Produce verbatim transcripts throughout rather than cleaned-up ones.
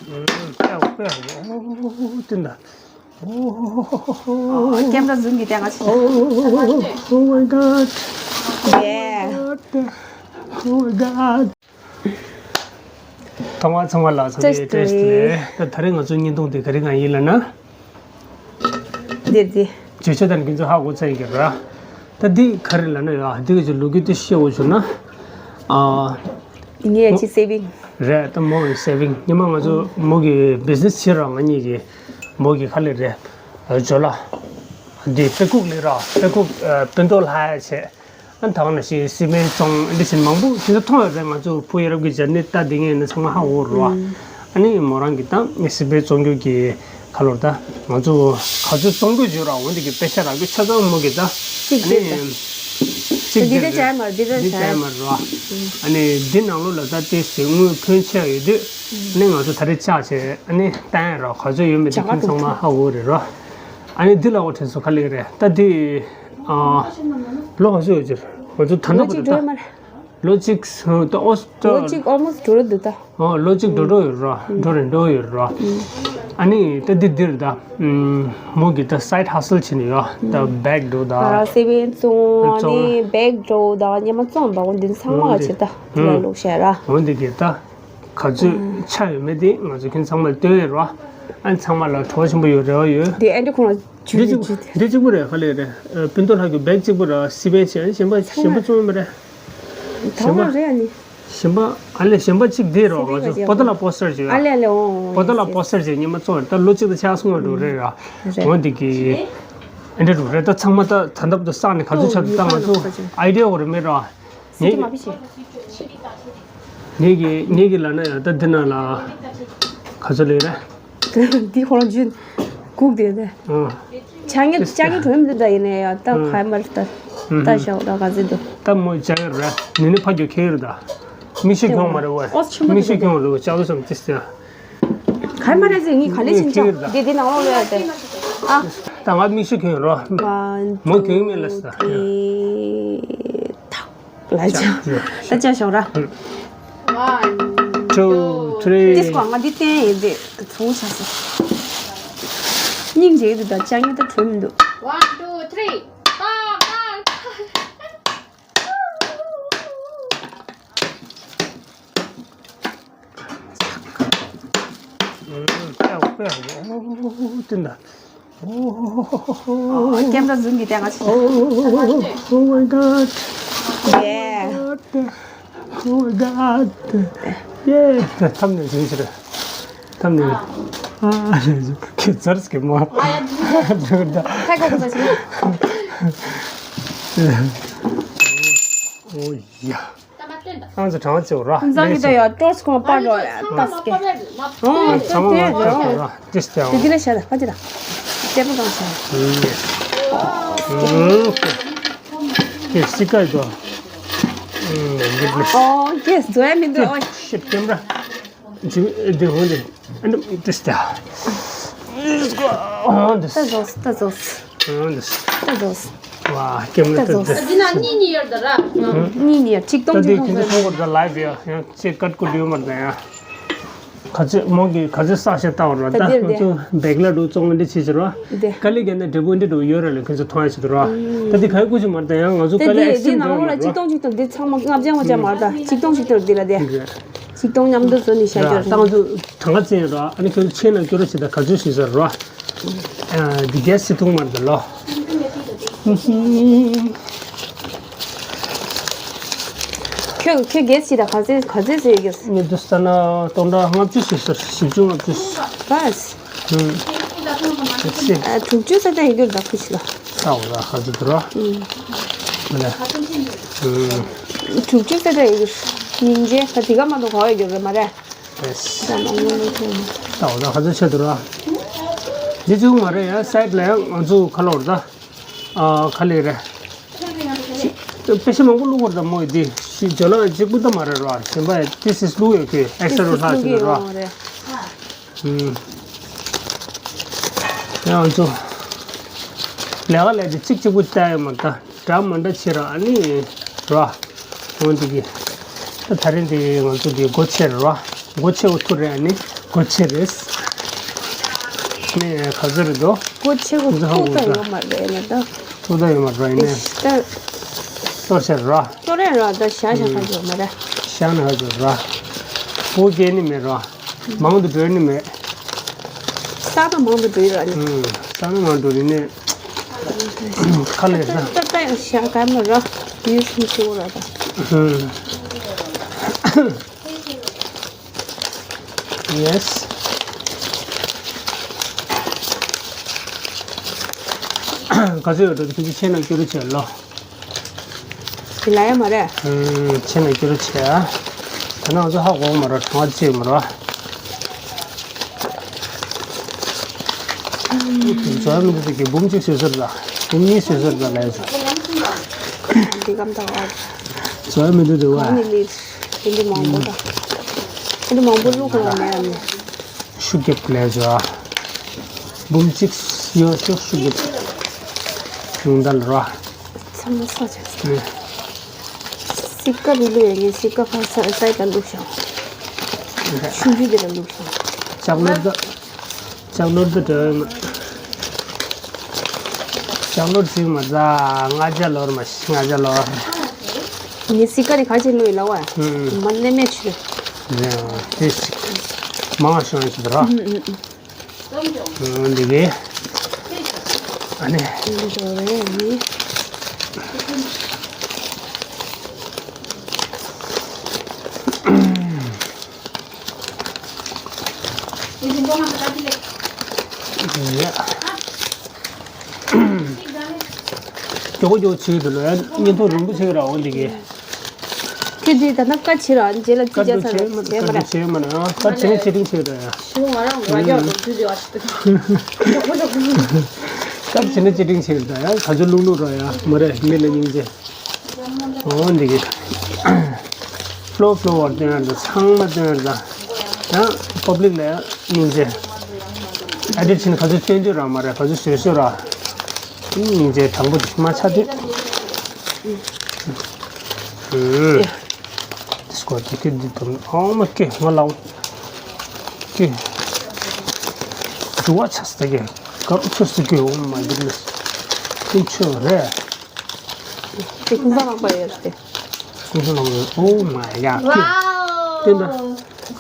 ཨོ་ཀེམ་ར་ཛུམ་གྱི་སྟེང་ང་ཆེ། Oh my god. Yeah. Oh my god. ཐོག་མར་ཚང་མ་ལ་ཚང་མའི་བཀྲ་ཤིས་བདེ་ལེགས། ད་ད་རེས་ང་ཚོའི་བརྙན་ཐུང་དེ་ག་རེ་གང་ཡིན་ལབ་ན། འདིར་འདི། བརྗོད་བྱ་དང་ཁྱེད་ཚོ་ཧ་གོ་ཚར་ཡིན་གྱི་ར། ད་འདི་ག་རེ་ལབ་ན་ཡ། འདི་གི་ཅིག་ལོ་རྒྱུས་དེ་བཤད་འོ་བྱུང་ན། ཨ། ངས་ཅི་སེ་བིང་། རེད། ད་མོ་ཡི་སེ་བིང་། སྔོན་མ་ང་ཚོ་མོ་གི་བི་ཛི་ནེ་སི་བྱེད་ར། ང་གཉིས་ཀྱི་མོ་གི་ཁ་ལས་རེད། ཇོ་ལ། འདི་དཔེ་ཁུག་ལས་ར། དཔེ་ཁུག་ཨ། སྤུན་ཏོ་ལྷ་ཡ་བྱས། ཨ་ནི་ད་ག་ནང་བཞིན་སི་མེན་བཙོང་འདི་བཞིན་མང་པོ་དེ་ཚོ་མཐོང་ཡོད་རེད། ང་ཚོ་བུ་ཡ་རབས་ཀྱི་སྦྱར་ནས་ལྟ་བསྡད་མཁན་ཡིན་ན་ཚང་མ་ཧ་གོ་རེད་བ། ཨ་ནི་མོ་རང་གིས་ད་ངས་སི་མེན་བཙོང་རྒྱུ་གི་ཁ་ལོར་ད་ང་ཚོ་ག་ཚོད་བཙོང་དགོས་བརྗོད་ར། འོ་འདི་གི་དཔེ་ཆ་རག་རྒྱུ་ཆ་ཚང་མོ་གིས་ད། གཅིག་ཨ་ནི་དེ་ད། གཅིག་འདི་དེ་ད་ད་ཅའི་མར་འདི་ད་འདི་ཅའི་ཅའི་མར་ར། ཨ་ནི་འདི་ནང་ལོགས་ལ་ད་ཏོག་ཙམ་དངུལ་ཕོན་ཆེ་ཡོད་དུས། ཨ་ནི་ང་ཚོ་ད་རེས་བཅག་བྱས་ཨ་ནི་བཏང་ཡ་ར། ག་ཚོད་ཡོད་མེད་དེ་ཁྱེད་ཚང་མ་ཧ་གོ་རེད་ར། ཨ་ནི་འདི་ལ་འོ་དྲན་སོང་ག་ལེ་རེད། ད་འདི་ཨ་ལོ་ག་ཚོད་ཡོད་ཀྱི་རེད། ང་ཚོ་ད་ལོ་ལྟ་བུ་གཅིག་འགྲོ་ཡོད་མ་རེད། ལོ་གཅིག་ད་ཨོ་ལོ་གཅིག་almost འགྲོ་རེད་འདུག་ད། ཨོ་ལོ་གཅིག་འགྲོ་འགྲོ་ཡོད་ར། འགྲོ་རེད་འགྲོ་ཡོད་ར། ཨ་ནི་ད་འདི་འདིར་ད་མོ་གི་ད་side hustle བྱེད་ནི་ཡོད། ད་བེག་འགྲོ་ད། ཨ་སེ་བིང་བཙོང་། ཨ་ནི་བེག་འགྲོ་ད། སྙེ་མ་བཙོང་པ་འོ་འདི་ཚང་མ་ག་ཆེ་ད། འདི་ལ་ལོག་བཤད་ར། འོ་འདི་གི་ད། ག་ཚོད་ཆ་ཡོད་མེད་དེ་ང་ཚོ་ཁྱེད་ཚང་མ་ལ་སྟོན་ཡོད་ར། ཨ་ནི་ཚང་མ་ལ་བྲོ་བ་ཆེན་པོ་ཡོད་རེ་བ་ཡོད། དེ་ཨེ་འདྲ་ཁོང་ལ་འདི་གཅིག་པུ་འདི་གཅིག་པུ་རེད། ག་ལེ་རེད། ཨ་སྤུན་ཏོ་ལྷ་གི་བེག་གཅིག་པུ་ར། སི་པན་བྱས། གཞན་པ་གཞན་པ་བཙོང་མ་རེད། ཐང་མ་རེད། ཨ་ནི་གཞན་པ་ཨ་ལེ་གཞན་པ་གཅིག་དེ་རོགས། ང་ཚོ་པོ་ཏ་ལ་པོ་སི་ཊར་བྱས། ཨ་ལེ་ཨ་ལེ། ཨོ་པོ་ཏ་ལ་པོ་སི་ཊར་བྱས་ཉི་མ་བཙོང་རེད། ད་ལོ་གཅིག་དང་ཆ་སོང་བ་འགྲོ་རེད་ར། རེད། འོ་འདི་གི་ཨེ་འདྲ་འགྲོ་རེད། ད་ཚང་མ་ད་ད་འདབ་ཏུ་བསགས་ནས་ག་ཚོད་ཆགས་འདུག་ད་ང་ཚོ་ཨའི་ཌི་ཡ་འོ་རེ་མེད་ར། ངེད་ཀྱི་ངེད་ཀྱི་ངེད་ཀྱི་ལབ་ན་ཡང་ད་འདི་ན་ལ་ག་ཚོད་ལས་རེད། འདི་ཁོ་རང་ཇུན་གུག་དེ་རེད། ཨ་ཅ་དངོས་ཅ་དངོས་གྲོན་མི་འདུག་ད་ཡིན་ནའི་ཡང་ད་ག་མར་ད་ད་ཤོག་ད་ག་ཚོད་འདུག་ད་མོ་ཅ་དངོས་རེད། ནི་ནི་ཕ་གི་ཁེ་རེད་ད། མིག་ཤེལ་གྱོང་མ་རེད་བས། མིག་ཤེལ་གྱོང་རེད་བས། ཅག་ལོ་སམ་ཏིས་ཏེ། ག་མ་རེད་ཟེར། ངས་ག་ལེ་ཕྱིན་ཆོག་འདི་འདི་ནང་ལོགས་ལ་ཡོད་དེ། ཨ། ད་ང་མིག་ཤེལ་གྱོང་རོ། One, མོ་གྱོང་མེད་ལ་ས། two, three. ཐག་ལ་ཅག་ད་ཅག་ཤོག་ར། One, two, three. ཏིས་ཀོ་ང་འདི་བསྟན་ཡིན་དེ་ཚོང་ཆ་ས། སྙིང་རྗེ་འདུག་ད་ཅག་ངས་ད་གྲོལ་མི་འདུག One, two, three. ཀེམ་ར་ཛུམ་གྱི་སྟེང་ང་ཆེ། Oh my god. Yeah. Oh my god. Yeah. ཐམ་ནས་ཟིན་ཕྱིར། ཐམ་ནས། ཨ་ཁྱེད་ཚར་སྐྱེ་མ། ཁ་ཁ་ཁ་ཁ། Oh yeah. ཨང་ཚོ་གྲང་ཚེ་ར། ཁོང་ཚང་གི་ད་ཡ་ཏོར་སི་ཁོང་པར་རོ་ཡ་ཏོར་སི་ཀེ། ཨོ་ཏོར་ཏོར་རོ། ཏེ་ཏེ་ར་ཧ་ཅི་ར། ཏེ་པོ་གང་ཤ། ཀེ་སི་ཀ་དོ། ཨོ་ཀེ་སི་ཛོ་ཡ་མི་འདུག་ཨོ། ཤིཊ་ཀེམ་ར། ཇི་འདི་ཧོ་འདི། ཨ་ནི་ཏིས་ཏ། ཨོ་འདི། ཏ་ཛོས་ཏ་ཛོས། ཨོ་འདི། ཏ་ཛོས། ཝ་ཀེམ་ཏ་ཛོས། འདི་ན་གཉིས་གཉིས་ཡོད་ད་ར། གཉིས་གཉིས་ཡོད། ཆིག་སྟོང་ད་འདི་ཆིག་སྟོང་ཁྱེད་ཚོ་ཁོང་ཁོ་ད་ལའིབ་ཡོད་ཡང་ཅེ་ཀ་ཀུ་ལུ་མར་ད་ཡང་། ག་ཚོད་མོ་གི་ག་ཚོད་བསགས་ཤེས་ལྟ་བར་བ་ད་ད་ལྟ་ང་ཚོ་བེག་ལ་འགྲོ་བཙོང་འདི་བྱེད་ཕྱིར་བ། ད་དཀའ་ལས་བརྒྱབ་ན་འབྲས་བུ་འདི་འགྲོ་ཡོད་ར་ལ་ཁྱེད་ཚོ་མཐོང་ཡ་བྱེད་དུ་ར། ད་འདི་ག་ཡ་ཀུ་ཅི་མར་ད་ཡང་ང་ཚོ་དཀའ་ལས་ཨེག་སི་ཌེན་ཊི་འདྲ་ཡོད་མར་ར། ད་འདི་འདི་ནང་ལོགས་ལ་ཆིག་སྟོང་ཆིག་སྟོང་འདི་ཚང་མ་ལྔ་བརྒྱ་ལྔ་བརྒྱ་མར་ད་ཆིག་སྟོང་ཆིག་སྟོང་འདི་ལ་དེ། ཆིག་སྟོང་མཉམ་དུ་བཟོ་ནི་བཞག་རྒྱུ་རེད། ད་ང་ཚོ་གྲངས་ཀ་བཙལ་ར། ཨ་ནི་ཁྱོད་ཚོ་ཆེན་ན་སྐྱོ་ར་བྱེད་ད་ག་ཚོད་ཞིག་ཟེར་ར། ཨ་འདི་གེ་སི་ཐུང་མར་འདི་ལོ། ཁྱོད་ཁྱོད་གེ་སི་ད་ག་ཚོད་ག་ཚོད་ཟེར་གེ་སི། ངས་འདི་ས་ན་སྟོང་ཕྲག་ལྔ་བཅུ་ཞིག་ཟེར། བཞི་བཅུ་ལྔ་བཅུ། བས། ཨ་དྲུག་ཅུ་ས་ད་ཡོད་རྒྱུ་རེད་ད་ཁུ་ཆི་ལ། ས་འོ་ད་ག་ཚོད་འདུག་ར། མ་ལ། དྲུག་ཅུ་ས་ད་ཡོད་རྒྱུ། སྙིང་རྗེ་ད་དེ་ག་མ་གཏོགས་ག་བ་ཡོད་རྒྱུ་རེད་མ་རེད། ད་འོ་ད་ག་ཚོད་ཆེ་འདུག་ར། འདི་ཅུང་མ་རེད་ཡ། སའིཌ་ལ་ཡང་ང་ཚོ་ཁ་ལོ་ར་ད། ཨ་ཁ་ལེ་རེད། ཅི་དཔེ་ཆ་མང་པོ་བླུགས་པ་རེད་ད་མོ་ཡི་འདི། ཞི་ཇོ་ལ་གཅིག་པུ་ད་མ་རེད་ར། གཞན་པ་ཡ་ཏི་སིས་བླུགས་ཡོད་ཀི་ཨེག་སི་ཊ་རོ་ལྷག་ཅིག་རེད་ར། ཡང་ང་ཚོ་ལས་ཀ་ལས་དེ་གཅིག་གཅིག་པུ་ལྟ་ཡོད་མ་ད། འདྲ་མ་འདྲ་བྱེད་ར་ཨ་ནི་ར། འོ་འདི་གི་ད་ད་རིང་འདི་ང་ཚོ་འདི་སྒོ་ཕྱེ་ར། སྒོ་ཕྱེ་འོ་ཐུ་རེ་ཨ་ནི་ སྒོ་ཕྱེ་རེད། ནས་ག་ཚོད་རེད་དོ། སྒོ་ཕྱེ་གོ། ཚུགས་ད་ཡོད་མ་རེད་ན་ད། ཚུགས་ད་ཡོད་མ་རེད་ནས། ད། གཏོར་བྱས་ར། གཏོར་རེད་ར། ད་བཞག་བཞག་ག་ཚོད་མ་རེད། བཞག་ན་ག་ཚོད་ར། སྒོ་རྒྱག་ནི་མེད་ར། མང་དུ་འགྲོ་ནི་མེད། ས་ད་མང་དུ་འགྲོ་ཡི་ར་ནི། ས་ན་མང་འགྲོ་ནི་ནས། ཁ་ལས་ས། ད་ད་ཡང་བཞག་ག་མ་ར། ཡུལ་སུམ་ཅུ་ར་ད། Yes། ག་ཚོད་ཡོད་འགྲོ་དེ་ཁྱེད་ཚོ་ཆེ་ན་སྐྱོ་རུ་བྱས་ལོ། དེ་ལ་ཡ་མ་རེད། ཆེ་ན་སྐྱོ་རུ་བྱས། ད་ནང་ཚོ་ཧ་གོ་མ་རེད། གྲང་བ་ཅིག་མ་རེད། བཟོ་ཡ་མི་འདུག་ཟེར་གི་འབུམ་གཅིག་བཟོས་ཟེར་ད། འབུམ་གཉིས་བཟོས་ཟེར་ད་ལས་བཟོ། འདི་གམ་དང་བ། བཟོ་ཡ་མི་འདུག་འདུག་བ། གང་ནི་ལི། དེ་འདི་མང་པོ་དང་། དེ་འདི་མང་པོ་བླུག་གོ་མེད་ཨ་ནི། ཤུགས་རྒྱབ་ལས་བཟོ། འབུམ་གཅིག་ཡོད་ཤོག་ཤུགས་རྒྱབ། ཡོང་ད་ལ་ར། ཚང་མ་ས་ཆ་ནི། སི་ཀ་རུ་ལུ་ཡ་ངས་སི་ཀ་ཕར་ས་སའི་ད་བླུག་ཤོག་ཆུང་ཆུང་དེ་ལ་བླུག་ཤོག་ལྕགས་ལོར་ད། ལྕགས་ལོར་ད་འདྲ་བའི་མ། ལྕགས་ལོར་ཅིག་མ་ཟ། ལྔ་ཆ་ལོར་མ་ཤི། ལྔ་ཆ་ལོར། ངས་སི་ཀ་རི་ག་ཅིག་ལུས་ལ་བ། ཧུམ། མ་ནེ་མེ་ཆུ། རེད་བ། དེ་ཅིག་མང་བ་ཤོང་ཡ་ཅིག་ར། ཧུམ་ཧུམ་ཧུམ། འདི་གས། ཨ་ནི། འདི་འདྲ་རེད་ནི། ཡ། མགྱོགས་པོ་མགྱོགས་པོ་བྱེད་ཀྱི་འདུག་ལོ། ཡ་བརྙན་ཐུང་རིང་པོ་བྱེད་ཀྱི་ར་འོང་འདི་གས། ཁྱོད་ཀྱིས་ད་ནི་བཀའ་བྱེད་ར། རྗེས་ལ་ཅི་བྱ་ས་བྱེད་མ་ར། བཀའ་བྱེད་མ་ར། བཀའ་བྱེད་ན་ཆེ་འབྲིང་བྱེད་ར་ཡ། ཞུ་ང་རང་ང་རྒྱ་རུ་ཚུད་ཡོད་ཨ་ཤི། བཀའ་བྱེད་ན་ཆེ་འབྲིང་བྱེད་ར་ཡ། ག་ཚོད་ལུག་ལུག་ར་ཡ་མ་རེད། མི་ལ་སྙིང་རྗེ། འོ་འདི་གི། ཕློ་ཕློ་བར་སྟོན་ར། ཚང་མ་སྟོན་ར། ཡང་པབ་ལིག་ལ་ཡ་སྙིང་རྗེ། ཨ་འདི་ཕྱིན་ག་ཚོད་སྟོན་རྒྱུ་ར་མ་རེད། ག་ཚོད་བཟོས་བཟོས་ར། སྙིང་རྗེ་དང་པོ་དེ་མ་ཆགས་དུས། ཨུ། དེ་སྐོར་དེ་ཁྱོད་འདི་དང་ཨང་མ་སྐྱེ་ང་ལའོ། སྐྱེ། དུ་བ་ཆ་ས་གེ་གར་ཆོ་ས་གེ་ཨོ་མ་གུ་ནེས། ཁྱོད་ཆོ་རེད། དེ་ཀུན་བཟང་ལག་པ་ཡོད་རེད་དེ། ཀུན་བཟང་ལག་པ་ཡོད། ཨོ་མ་ཡ་ཀྱེ། དེ་འདྲ།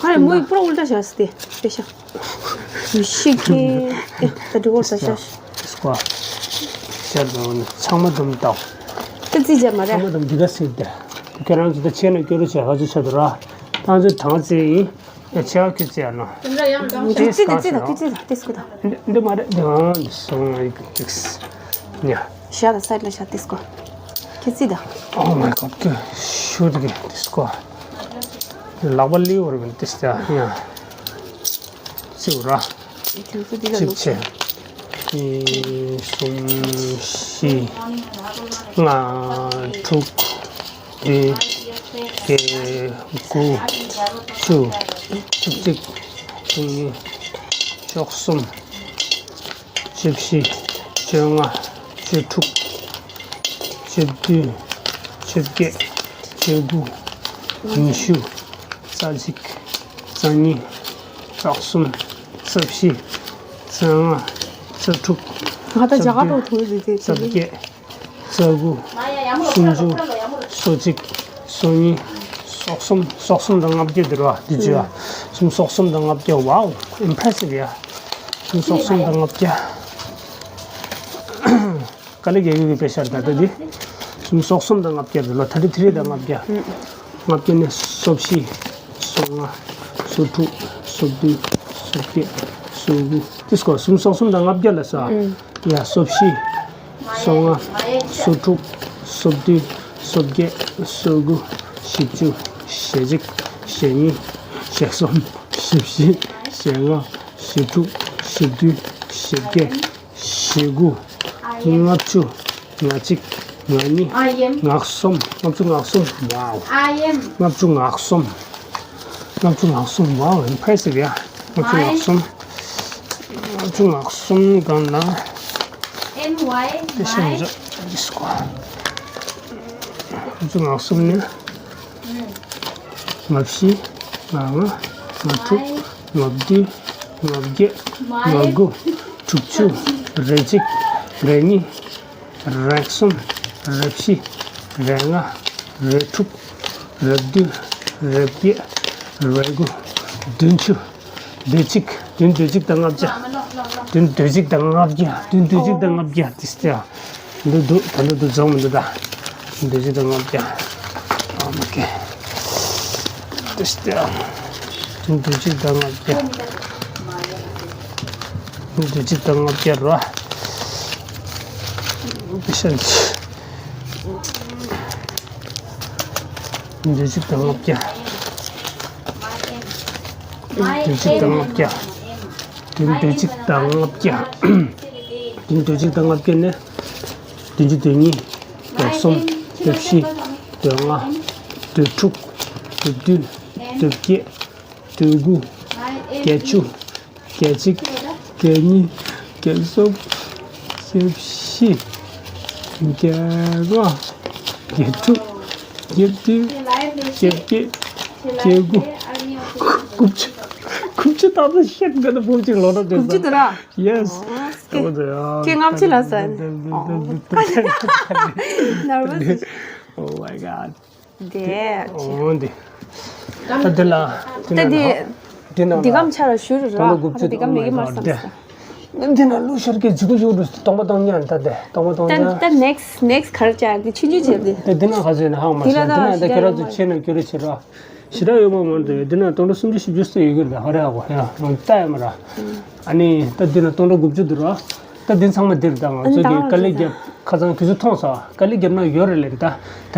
ཁ་རེ་མོ་ཡི་པུ་ར་ཨུལ་ཊ་བྱ་སི་དེ་དཔེ་ཤ། མི་ཤི་ཁེ། ད་འགྲོ་བར་ས་ཤ། སྐོ། ཤར་དང་ཚང་མ་དུམ་བཏང་། ཏི་ཙི་བྱ་མ་རེད། ཚང་མ་དུམ་འདི་ག་སྲིད་དེ། ཁྱེད་རང་ཚོ་ད་ཆེ་ན་སྐྱོ་རུ་བྱས་ཧ་ཚོ་ཆ་དུ་ར། ཏང་ཚོ་གྲང་ཙེ་ཡིན། ཡ་ཆེ་བ་ཁྱོད་ཙེ་ཡ་ནོ། ཏི་ཙི་ད་ཏི་ཙི་ད་ཏི་ཙི་ད་ཏི་ཙི་ད། འདི་མ་རེད་འདི་ཨང་འདི་སོང་ཡིག་ཏིགས། ཉ། ཤ་ད་སའི་ལ་ཤ་ཏིས་ཀོ། ཁྱེད་ཙི་ད། Oh my god ཀྱི་ཤུ་དི་གི་ཏིས་ཀོ། ལག་པ་ལི་བར་བན་ཏིས་ད་ཉ། ཙི་བ་ར། ཁྱེད་ཙི་འདི་ལ་ལུག་ཅིག་ཆེ། གཉིས་གསུམ་བཞི། ལྔ་དྲུག་བདུན། བརྒྱད། དགུ། བཅུ། བཅུ་གཅིག་བཅུ་གཉིས། བཅུ་གསུམ། བཅུ་བཞི། བཅོ་ལྔ། བཅུ་དྲུག་བཅུ་བདུན། བཅོ་བརྒྱད། བཅུ་དགུ་ཉི་ཤུ། རྩ་གཅིག་རྩ་གཉིས། རྩ་གསུམ། རྩ་བཞི། རྩ་ལྔ། རྩ་དྲུག་ང་ད་རྒྱ་གར་འགྲོ་ཐུབ་ཡོད་དེ། རྩ་བརྒྱད། རྩ་དགུ་སུམ་ཅུ། སོ་གཅིག་སོ་གཉིས། སོ་གསུམ། སོ་གསུམ་དང་ལྔ་བརྒྱ་དེ་རེད་བ། འདི་བྱས་བ། སུམ། སོ་གསུམ་དང་ལྔ་བརྒྱ། Wow impressive ཡ། སུམ། སོ་གསུམ་དང་ལྔ་བརྒྱ། དཀའ་ལས་རྒྱག་གི་ཡོད་པའི་ཤར་ད་ལྟ་འདི། སུམ། སོ་གསུམ་དང་ལྔ་བརྒྱ་རེད་ལོ། ཐ་ཏི་ཐི་རི་དང་ལྔ་བརྒྱ། ལྔ་བརྒྱ་ནས་སོ་བཞི། སོ་ལྔ། སོ་དྲུག་སོ་བདུན། སོ་བརྒྱད། སོ་དགུ་ཏིས་ཀོ། སུམ། སོ་གསུམ་དང་ལྔ་བརྒྱ་ལ་ས། ཡ། སོ་བཞི། སོ་ལྔ། སོ་དྲུག་སོ་བདུན། སོ་བརྒྱད། སོ་དགུ་བཞི་བཅུ། ཞེ་གཅིག་ཞེ་གཉིས། ཞེ་གསུམ། ཞེ་བཞི། ཞེ་ལྔ། ཞེ་དྲུག་ཞེ་བདུན། ཞེ་བརྒྱད། ཞེ་དགུ་ལྔ་བཅུ། ང་གཅིག་ང་གཉིས། ང་གསུམ། ལྔ་བཅུ་ང་གསུམ། Wow ལྔ་བཅུ་ང་གསུམ། ལྔ་བཅུ་ང་གསུམ། Wow impressive ཡ། ལྔ་བཅུ་ང་གསུམ། ལྔ་བཅུ་ང་གསུམ་སྒང་ལ། དེ་ཤེས་མི་ཆོག་ལྔ་བཅུ་ང་གསུམ་ནི། ལྔ་བཞི། ལྔ་ལྔ། ལྔ་དྲུག་ལྔ་བདུན། ལྔ་བརྒྱད། ལྔ་དགུ། དྲུག་ཅུ། རེ་གཅིག་རེ་གཉིས། རེ་གསུམ། རེ་བཞི། རེ་ལྔ། རེ་དྲུག་རེ་བདུན། རེ་བརྒྱད། རེ་དགུ། བདུན་ཅུ། བདུན་གཅིག་བདུན། བདུན་གཅིག་དང་ལྔ་བརྒྱ། བདུན། བདུན་གཅིག་དང་ལྔ་བརྒྱ། བདུན། བདུན་གཅིག་དང་ལྔ་བརྒྱ། ཏིས་ཏེ་འདུག་འདུག་ད་འདུག་འདུག་རྫོགས་མི་འདུག་ད་བདུན་གཅིག་དང་ལྔ་བརྒྱ། ཨ་མ་ཀེ། ཏིས་ཏེ། བདུན། བདུན་གཅིག་དང་ལྔ་བརྒྱ། བདུན། བདུན་གཅིག་དང་ལྔ་བརྒྱ་རོ། ཏིས་ཏེ། བདུན་གཅིག་དང་ལྔ་བརྒྱ། བདུན་གཅིག་དང་ལྔ་བརྒྱ། བདུན། བདུན་གཅིག་དང་ལྔ་བརྒྱ། བདུན། བདུན་གཅིག་དང་ལྔ་བརྒྱ་ནས། བདུན་ཅུ། བདུན་གཉིས། བདུན་གསུམ། བདུན་བཞི། བདུན་ལྔ། བདུན་དྲུག་བདུན་བདུན། བདུན་བརྒྱད། བདུན་དགུ། བརྒྱད་ཅུ། བརྒྱད་གཅིག་བརྒྱད་གཉིས། བརྒྱད་གསུམ། བརྒྱད་བཞི། བརྒྱད་ལྔ། བརྒྱད་དྲུག་བརྒྱད་བདུན། བརྒྱད་བརྒྱད། བརྒྱད་དགུ། དགུ་བཅུ། དགུ་བཅུ་ད་ལྟ་ཤེད་འགའ་ད་འབུམ་གཅིག་ལོ་ན། དགུ་བཅུ་དེ་ར། Yes. ཁྱེད་ངམ་ཆི་ལ་ཟན། Nervous. Oh my god. དེ། འོ་འདི། ད་འདི་ལ། ད་འདི། འདི་ནང་ལ། འདི་གམ་ཆ་ར་ཞུ་རུ་ར། སྟོང་ཕྲག་དགུ་བཅུ། འདི་གམ་མེ་གི་མར་སམ་ས། འདི་ན་ལུ་ཤར་གི་ཇི་གུ་ཡོད་རུ། སྟོང་པ་སྟོང་ཉ་ད་དེ། སྟོང་པ་སྟོང་ཉ། ད་next next གར་ཅག་གི་ཆུ་ཆུ་བྱེད་དེ། དེ་འདི་ན་ག་ཚོད་ན་ཧང་མ་འདི་ལ་ཤེས། འདི་ན་ད་ཁྱེད་རང་ཚོ་ཆེ་ན་ཁྱོད་རེ་ཆེ་ར། ཞེ་དྲག་ཡོད་མ་མ་འདུག་འདི་ན་སྟོང་ཕྲག་སུམ་ཅུ་བཞི་བཅུ་སུ་ཡོད་གི་རེད། ཧ་རེ་ཧ་གོ་ཡ་རང་ལྟ་ཡ་མ་ར། ཨ་ནི་ད་འདི་ན་སྟོང་ཕྲག་དགུ་བཅུ་འདུག་ར། ད་འདི་ཚང་མ་འདིར་ད་ང་ཚོ་གི་དཀའ་ལས་རྒྱབ། ཁ་སང་ཁྱོད་ཚོ་མཐོང་སོང་། དཀའ་ལས་རྒྱབ་ན་ཡོད་རེད་ལེ། ད་ད་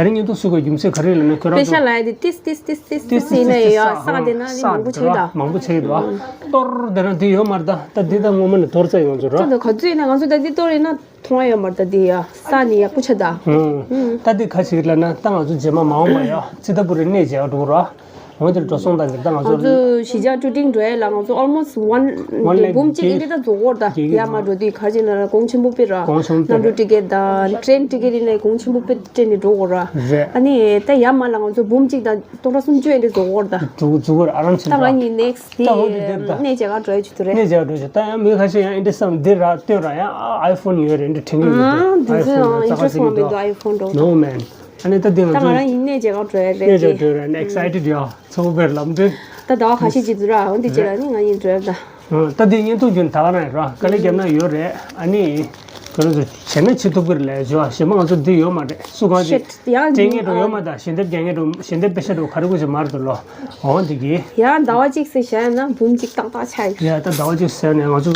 རིང་བརྙན་ཐུང་བཟོ་དགོས་རྒྱུ་མཚན་ག་རེ་ལབ་ན་ཁྱོད་རང་ཚོ། པེ་ཤ་ལ་ཡ་དེ་ཏིས་ཏིས་ཏིས་ཏིས་ཏིས་ཏིས་ཡིན་ན་ཡོད་ཡ། ས་དེ་ན་ནི་མང་པོ་ཆགས་ཡོད་དོ། མང་པོ་ཆགས་ཡོད་དོ། གཏོར་དེ་ན་དེ་ཡོད་མ་རེད། ད་ད་འདི་ད་སྔོན་མ་ནས་གཏོར་ཚར་ཡོང་ཚོད་ར། ད་ག་ཚོད་ཡིན་ན་ང་ཚོ་ད་འདི་གཏོར་ཡིན་ན་མཐོང་ཡ་ཡོད་མ་རེད། ད་འདི་ཡ་ས་ནི་ཡག་པོ་ཆགས་ད། ད་འདི་ག་ཞིག་ལབ་ན་ད་ང་ཚོ་རྗེས་མ་མ་འོངས་པ་ཡ་ཙི་ཏ་པུ་རི་གནས་མཇལ་འགྲོ་ར། འོ་དེར་འགྲོ་སོང་དང་འདིར་ད་ང་ང་ཚོ། ཚོ་གཞིས་ཆགས་ཀྲུ་ཀྲིང་འགྲོ་ཡ་ལ་ང་ཚོ་almost one one day ལས་འབུམ་གཅིག་གི་ཨིན་དེ་ད་རྫོགས་འོར་ད། རྒྱལ་ཡ་མ་འགྲོ་དུས་ག་ཅི་ན་གོང་ཆེན་པོ་པེ་ར། གོང་ཆེན་པོ་པེ་ར། གནམ་གྲུ་ཊི་ཀེ་ཊི་དང་ཊེན་ཊི་ཀེ་ཊི་ཡིན་ནའི་གོང་ཆེན་པོ་པེ་སྤྲད་ནས་འགྲོ་འོར་ར། རེད། ཨ་ནི་ད་ཡ་མ་ལ་ང་ཚོ་འབུམ་གཅིག་དང་སྟོང་ཕྲག་སུམ་ཅུ་ཨིན་དེ་རྫོགས་འོར་ད། འགྲོ་འགྲོ་འོར་ཨ་རམ་ཆེན་ད་ང་གཉིས་next ད་འོ་དེ་དེར་ད། གནས་མཇལ་ག་འགྲོ་ཡ་ཆུ་ཐུ་རེད། གནས་མཇལ་འགྲོ་ཆུ་ད་ཡང་མི་ཁ་ཤས་ཡང་ཨིན་དེ་བསམ་འདི་ར་སྟོན་ར་ཡང་ཨའི་ཕོན་ཡོད་རེད་འདི་དྲན་གི་ཡོད་ཨ་འདི་ཚོ་ཨའི་ཕོན་ཨིན་ཊི་རེ་སི་ཊི་མ་འདུག་ཨའི་ཕོན་འགྲོ། No man. ཨ་ནི་ད་འདི་ང་ད་ང་ཚོ་རང་ཡིན་གནས་མཇལ་ག་འགྲོ་ཡ་རེད། གནས་མཇལ་འགྲོ་ཡ་རེད་ཨ་ནི་excited ཡ། ཚོགས་པའི་ལམ་སྟོན། ད་ཟླ་བ་ཁ་ཤས་ཅིག་འདུག་ར། འོ་འདི་རྗེས་ལ་ནི་ང་གཉིས་འགྲོ་ཡ་ད། ད་འདི་བརྙན་ཐུང་རྒྱུན་ད་ག་རང་ཡིན་ར། དཀའ་ལས་བརྒྱབ་ན་ཡོད་རེད། ཨ་ནི་ཁྱོད་རང་ཚོ་བྱས་ན་བྱེད་ཐུབ་ཀྱི་རེད་ལས་བྱོས་ཨ། གཞན་པ་ང་ཚོ་འདི་ཡོད་མ་རེད། སུ་གང་ཅིག་shit ཡང་སྤྲད་མཁན་འགྲོ་ཡོད་མ་ད། ཞལ་འདེབས་རྒྱག་མཁན་འགྲོ། ཞལ་འདེབས་པེ་ཤ་འགྲོ་ག་རེ་དགོས་ཅིག་མར་འདུག་ལོ། འོ་འདི་གི་ཡང་ཟླ་བ་གཅིག་ཟེར་བཞག་ན་འབུམ་གཅིག་ཏག་ཏག་ཆགས་ཡོད། ཡ་ད་ཟླ་བ་གཅིག་ཟེར་ནས་ང་ཚོ་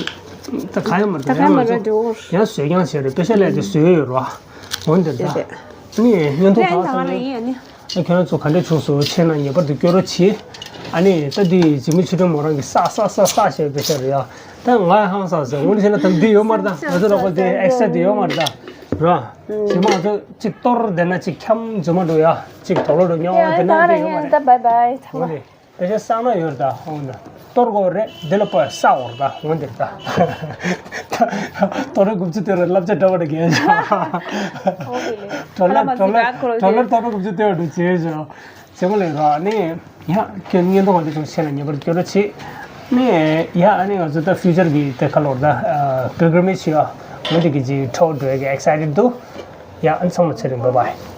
ད་ག་ཡང་མ་རེད། ད་ག་ཡང་མ་རེད་འགྲོ། ཡང་བཟོས་རྐྱང་བྱས་རེད། པེ་ཤ་ལས་དེ་བཟོས་ཡོད་ར། འོ་འདི་ད། ཨ་ནི་བརྙན་ཐུང་ད་ལྟ་ང་རང་ཡིན་ཨ་ནི། ཨ་ཁྱོད་རང་ཚོ་ག་འདྲས་བྱུང་སོང་། ཆེ་ན་ངེས་པར་དུ་སྐྱོར་རོགས་གྱིས། ཨ་ནི་ད་འདི་འཇིགས་མེད་ཆོས་སྒྲོན་མོ་རང་གིས་བསགས་བསགས་བསགས་བསགས་བྱས་པའི་ཤ་རེད་ཡ། ད་ང་ཧང་སངས་ཟེར་དངོས་གནས་བྱས་ན་ད་འདི་ཡོད་མ་རེད། ད་ང་ཚོ་ལ་ཁོ་འདི་ཨེག་སི་ཊ་འདི་ཡོད་མ་རེད་ད། ར། ཞེ་མ་ང་ཚོ་གཅིག་གཏོར་བསྡད་ན་གཅིག་འཁྱམ་འཛུལ་མ་འགྲོ་ཡ། གཅིག་དོག་ལོ་འགྲོ་རྙོག་པ་དེ་ན་འདི་ཡོད་མ་རེད། ད་བའི་བའི་ཚང་མ། འོ་རེད། དེ་ཆ་སང་ན་ཡོད་ད་ཧོང་ད། གཏོར་དགོས་རེད། འདི་ལ་པོ་ས་འོར་ད་ཧོང་འདིར་ད། གཏོར་རེ་དགུ་བཅུ་དེ་རེད་བསླབ་བྱ་འདྲ་བ་འདྲ་གས་ཆ། ཨོ་ཁེ་ལེ། ཌོ་ལར་ཌོ་ལར་ཌོ་ལར་གཏོར་རེ་དགུ་བཅུ་དེ་བ་འདྲ་བྱས་ཆ། ཟེར་མ་ལེ་ར་ནི། ཡ་ཁྱོད་བརྙན་ཐུང་ག་འདི་ཚོ་ཆེ་ན་ངེས་པར་སྐྱོར་རོགས་བྱེད། ནི་ཡ་ཨ་ནི་ང་ཚོ་ད་ཕིའུ་ཅར་གི་དེ་ཁ་ལོར་ད་པིལ་གི་རི་མེཇ་ཡ་འོ་འདི་གི་ཅིག་ཊུར་འགྲོ་ཡ་གི་ཨེག་སའི་ཊེཌ་འདུག་ཡ་ཨ་ནི་ཚང་མ་ཚེ་རིང་བའི་བའི།